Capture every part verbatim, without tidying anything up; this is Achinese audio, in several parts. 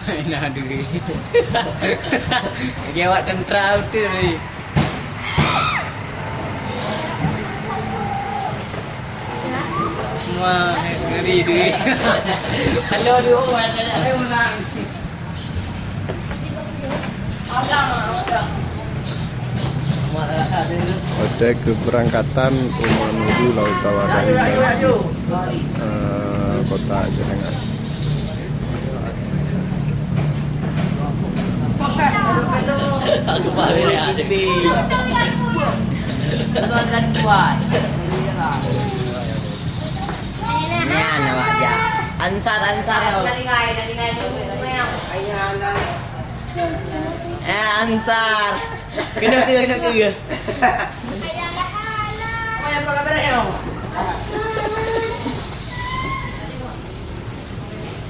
Nah, duit. Jadi awak tentera betul ni. Wah, ngeri duit. Kalau dua orang, tak ada menang. Watèe keberangkatan umat menuju Laut Tawar dari Masjid, eh, Kota Aceh Tengah. Nyan awak jak. Ansar, Ansar tau. Eh, Ansar. Kena ke, kena ke.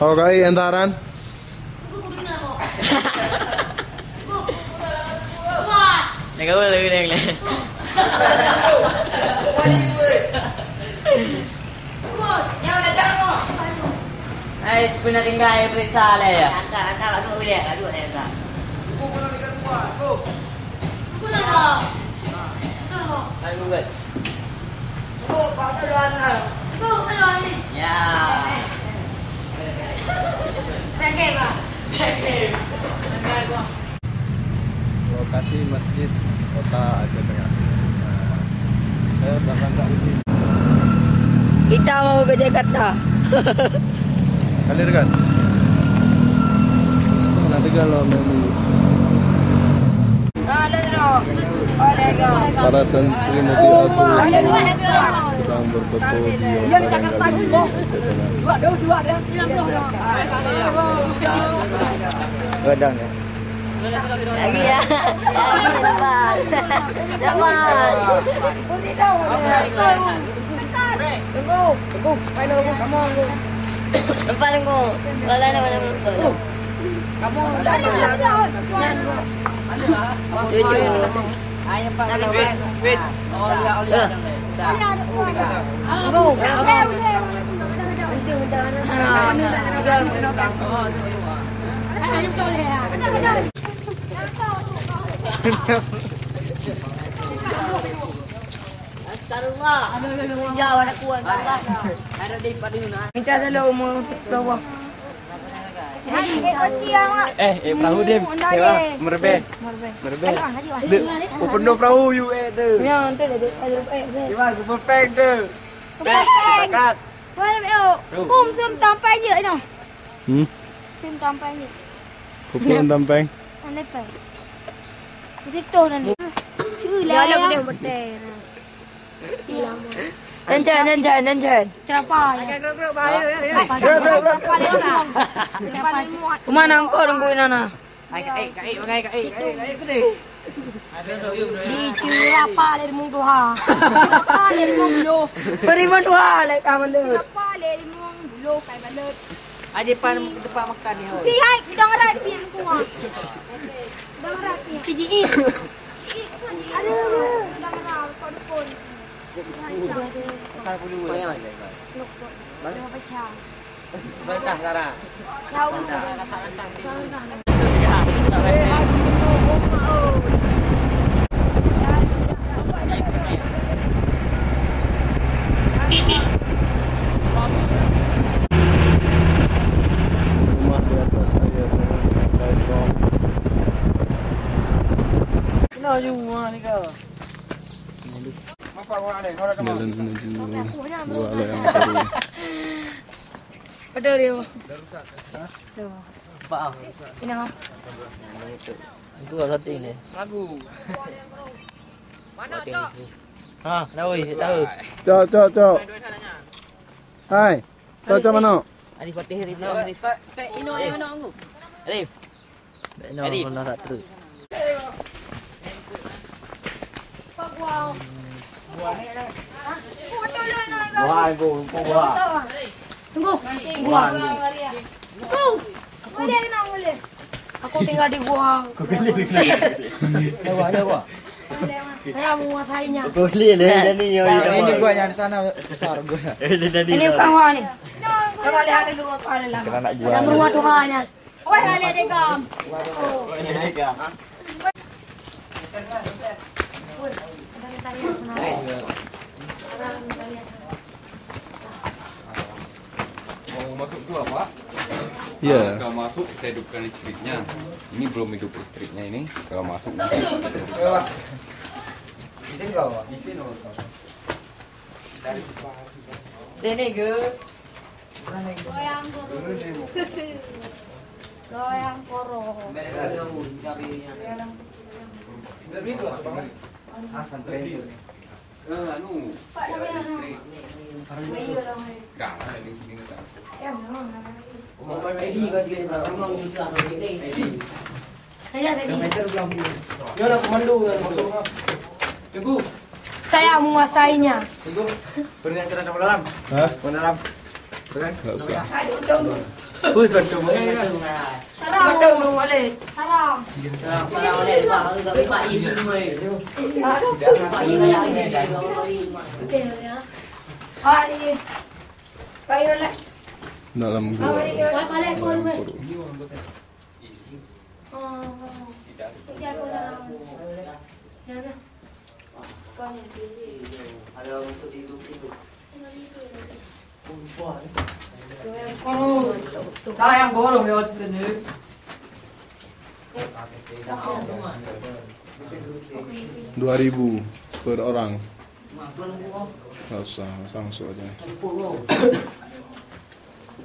Oh, kai Ansaran. Nak kau lagi, nak lagi. Hai, pernah tinggal periksa lah ya? Angkat, angkat, kat duduk boleh, kat duduk boleh angkat. Hai, Google. Ya. Lokasi masjid Kota Aceh Tengah. Nah, saya belakang Kak Uti. Kita mau ke Jakarta. Kalian dekat? Mana dekat lah, Meli? Para santri Muti Agung sedang berfoto di Jalan Kali Aceh Tengah. Gadang ya. Lagi ya. Lagi, sabar. Sabar. Tunggu. Tunggu. Nampak tunggu. Kalau ada mana nampak. Kamu dah. Cucu. Wait, wait. Eh. Tunggu. Minta tolong umur dua. Eh, eh, perahu, Dim. Merebeh. Merebeh. Dek, penuh perahu, you, eh, tu. Ya, nanti dah, dah, dah, eh, dah. Gimana, super prank tu? Prank. Dekat. Wah, eh, oh. Kum sum tampai je, noh. Hmm? Sum tampai je. Kupon tampeng. Mana prank? Itu tu nanti. Sulah. Ya, ya. Jangan, jangan, jangan, jangan. Cerapa, ya. Agak geruk-geruk bahaya, ya, ya. Geruk, geruk, geruk. Cerapa, ya. Cerapa, ya. Uma nangkok nunggu nana. Ai, kaik, kaik, bangai, kaik, kaik, kaik, kaik. Di cerapa le limong tuha. Cerapa le limong buluh. Beri tuha le ka mandum. Cerapa le limong buluh kai balut. Aje pan tempat makan ni. Si hai, dong rai piem kuah. Dong rai piem. Cijiit. Aduh, dong rai kok dukun. Pasal bulu. Bang pecah. Bantah Sarah. Jauh. Bantah. Rumah di atas air, balkon. Jalan menuju Gua Alam Baru. Betul dia. Tuh. Ini apa? Itu lah satu ini. Lagu. Mana, Cok? Ha, kenapa, weh? Tak tahu. Cok, cok, cok. Hai. Cok, cok, mana? Alif Fatih, Alif Fatih. Kat, kat Ino yang mana, Anggu? Alif. Ino, Alif. Mana tak terus? Buah, Anggu, buah. Tunggu. Buah, Anggu. Tunggu. Boleh, nak boleh. Aku tinggal di gua. Kau pilih, pilih. Ada buah, ada buah. Saya menguasainya. Kau pilih lah, Dani, yang ini buah yang di sana besar gua. Eh, Dani. Ini bukan buah ni. Coba lihat dulu apa ada dalam. Kena nak buah. Dalam rumah Tuhan ya. Wahai aneuk degam. Mau masuk dua, Pak? Ya. Kalau masuk, kita hidupkan listriknya. Ini belum hidup listriknya ini. Kalau masuk, nanti kita hidupkan. Isin kau? Isin, Pak. Sini, Gu. Goyang, Guru. Goyang, Koro. Eh, anu, Pak, ya, listrik. Dah, ada di sini, tak? Ya, memang. Saya tadi. Nyoe na komando, Teguh. Saya menguasainya. Teguh, pernah cerita sama dalam? Hah? Sama dalam. Bukan? Nggak usah. Bus macam mana? Sarang. Betul, Bang Walid. Sarang. Sarang, Sarang Walid. Pak, Pak, Pak, ini. Pak, ini, Pak, ini. Betul, ya. Pak, ini. Pak, ini, Walid. Dalam gua. Pak, Walid, Pak, Walid. Kurung. Kau yang gurung lewat sini. Dua ribu per orang. Nggak usah, nggak usah masuk aja.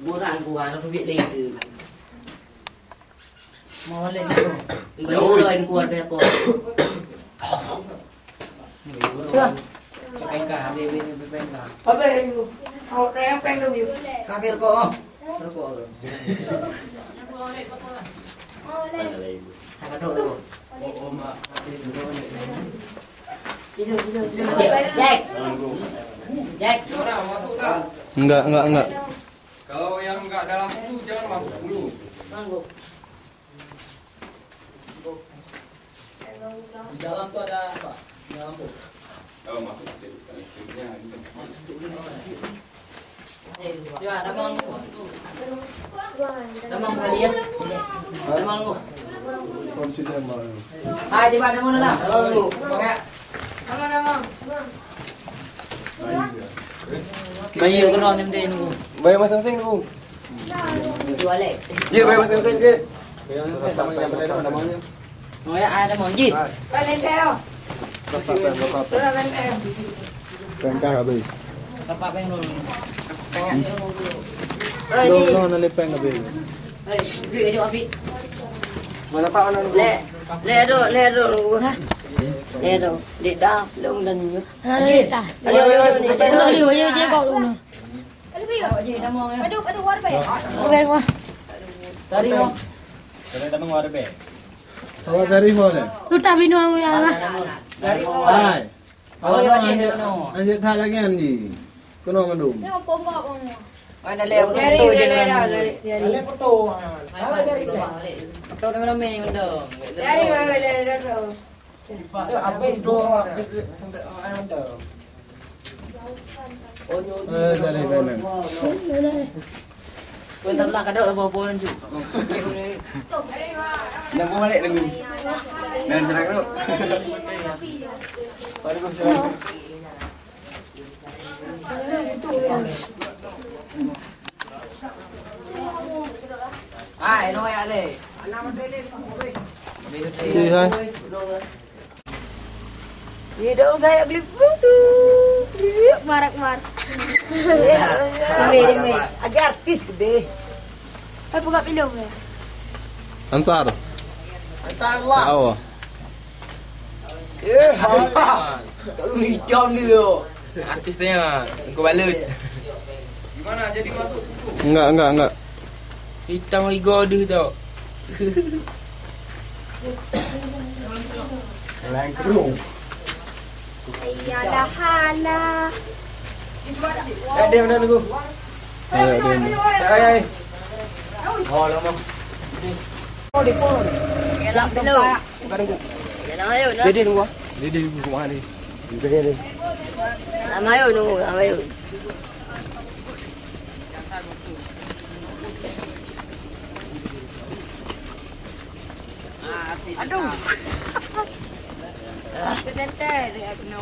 Murah gua, tapi beda itu. Mau balik dulu. Ibu lain keluar dari apa? Ya. P P N K, habis, habis P P N K. Apa hari Minggu? Mau tayang peng dulu. Kafir kok, oh. Rokok. Angkat dulu. Tidur, tidur, tidur. Jack. Jack. Enggak, enggak, enggak. Kalau yang enggak dalam itu jangan masuk dulu. Di dalam tu ada apa? Di dalam tu. Kalau masuk ke listriknya, ini. Ya, damang. Damang kali ya. Damang tu. Kunci damang. Ah, di mana, mana lah? Damang tu. Damang, damang. Bayu kena nanti nunggu. Bayu masing-masing nunggu. Dua lek. Ya, bayu masing-masing ke? Bayu masing-masing sama yang mana, mana, mana. Oh ya, ada mau ji. Peng kah habis. Dapat peng dulu. Peng dulu. Eh, ni. Dong, dong, nak lipeng habis. Eh, duit aja, Afiq. Mana Pak, mana? Lek, lek dok, lek dok. Lek dok. Dek dah, long dan ni. Ayo, ayo, ayo, ayo, ayo, ayo, ayo, ayo. Aduh, aduh, war bèk. War bèk, war. Tadi, no. Tadi, tadi, war bèk. Awak tadi, war bèk. Tutah binoe nyang lah. Tadi, war. Hai. Oh, iya, awak dia, anjek, no. Anjek that lagi, Andi. Kena mandum. Ni apa enggak, Bang? Mana leh foto dia? Leh foto. Foto ramai-ramai, mandum. Dari mana leh foto? Habis dong, habis sampai orang ada. Eh, dari kanan. Kau tak pernah kadang apa-apa nanti. Nak buat balik dulu. Dan cerah dulu. Waalaikumsalam. Hai, no ya le. Hai. Ye dong saya klip tu. Marak mar. Demi, demi. Agak artis gede. Hai, buka film ya. Ansar. Ansarullah. Tahu. Eh, Hamzah. Tahu hitam dia. Artis dia, Tengku Balut. Gimana, jadi masuk? Enggak, enggak, enggak. Hitam igo deh tu. Lengkru. Iyalah, hala. Eh, dia mana tu? Ayo, dia mana? Ayo, ayo. Oh, lama. Oh, dia pun. Gelap dulu. Bukan tu. Gelap, ayo, nah. Dia, dia tunggu. Dia, dia tunggu, mana dia? Dia, dia. Lama, ayo, nunggu, lama, ayo. Aduh. Ketentai dia kena.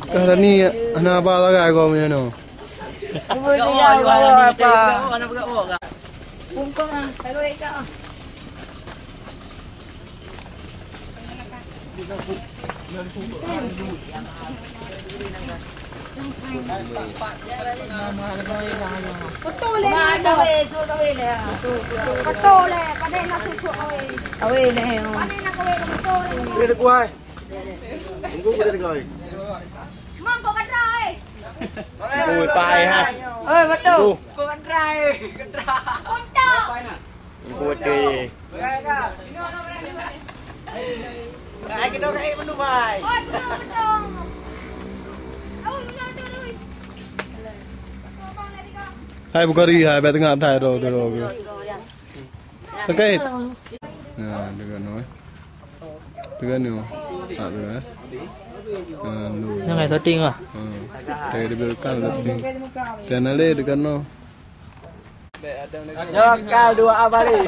Kah Rani hana haba sagai kau punya nyoe. Cuba dia bawa apa? Pungkong ah, kalau ikat ah. Betul leh. Betul leh, pada nak susuk kawin. Kawin leh. Pada nak kawin betul leh. Boleh dekat ai. Tunggu boleh dekat ai. Mang kau kata ai. Ui, pai ha. Oi, betul. Kau kata ai. Kata. Kontak. Ibu deh. Hai Bukhari, hai, bèk teungoh thai ro, ro, ro. Sakét. Nah, dekat noh. Teugah nyoe. Tak teugah. Ah, lu. Nyang ai shooting ah. Hmm. Tadi di belakang shooting. Dan ale dekat noh. Jokal dua abali.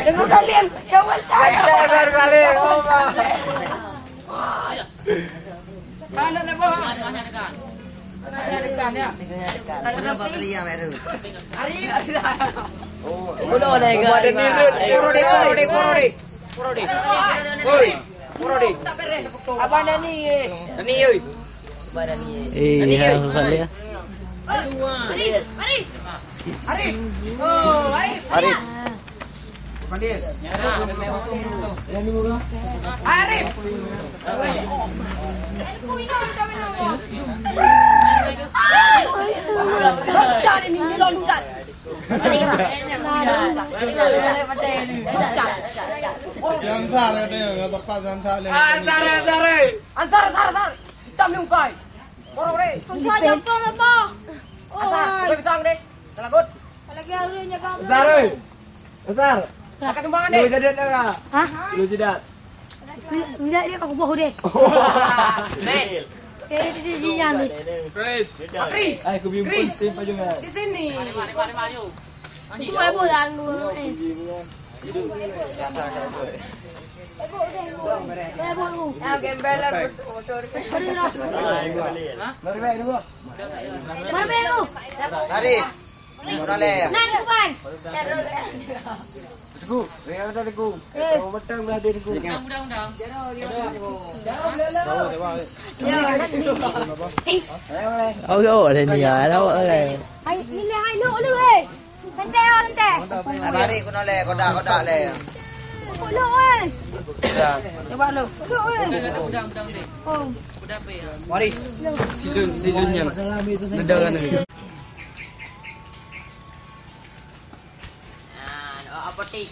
Tunggu kalian, kawan. Baru kali, oh, Pak. Poro deh, poro deh, poro deh. Poro deh. Oi, poro deh. Abang Dani, eh. Dani, oi. Abang Dani, eh. Eh, Dani, ya, oi. Arif, Arif. Arif. Oh, Arif. Arif. Arif. Loncat ini, loncat. Ansar katanya, nggak tepat Ansar. Ansar, Ansar, eh. Ansar, Ansar, Ansar. Hitam ni ukai. Borok deh. Ansar jatuh lah, Pak. Ansar, ukai pisang deh. Salah good. Lagi harusnya kamu. Ansar, eh. Ansar. Angkat sumbangan deh. Lu jadi apa? Hah? Lu jadi. Bila dia aku boh deh. Jadi di sini ni. Patri. Ai, aku bimbang tim pajangan. Di sini. Mari, mari, mari, mari. Itu ibu yang dulu, eh. Ibu, ibu. Ah, gembel lah, motor. Mari, mari. Mari, mari. Mari. Mari. Mari. Nah, ni kuban. Teguh, ya, ada Teguh. Eh. Tahu betul lah dia Teguh. Undang-undang. Oh, oh, ada ni, ada awak, eh. Hai, ni le, hai, lu, lu, eh. Santai, oh, santai. Mari, kena le, kodak, kodak le. Kok lu, eh? Coba lu. Lu, eh. Undang, undang, undang, undang. Oh. Mari. Sidun, sidun nyan. Neda kan ni. Nah, apa tik?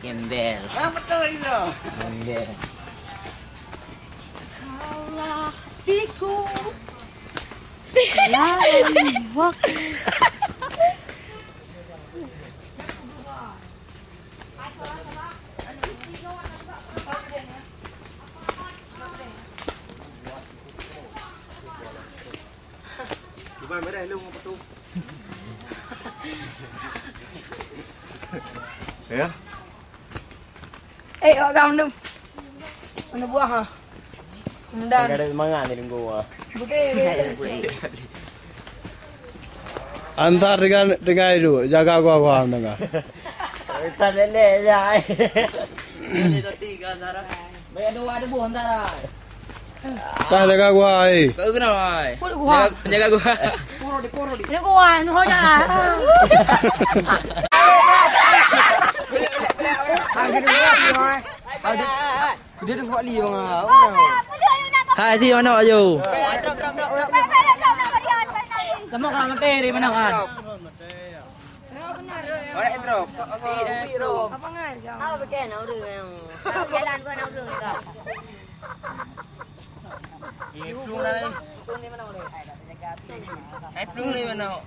Gembel. Ah, betul itu. Gembel. Kaulah tiku. Allahu Akbar. Cuba merah lu apa tu? Ya. Eh, awak kamu tu. Mana buah ha? Dah. Ada semangat ni tunggu ah. Betul. Ansar dengan, dengan itu, jaga gua, gua dengar. Tak leleh je. Banyak doa ada buah Ansar. Tah jaga gua ai. Kau kenapa ai? Kau gua. Penjaga, penjaga gua. Poro di, poro di. Ini gua, nuh jalan. Dia tu sebab li bang. Hai, si mana aju? Sama kalau mati di mana kan? Orang drop. Si drop. Apa ngai? Apa bikin orang? Jalan pun orang drop. Iplung dah ni. Iplung ni mana?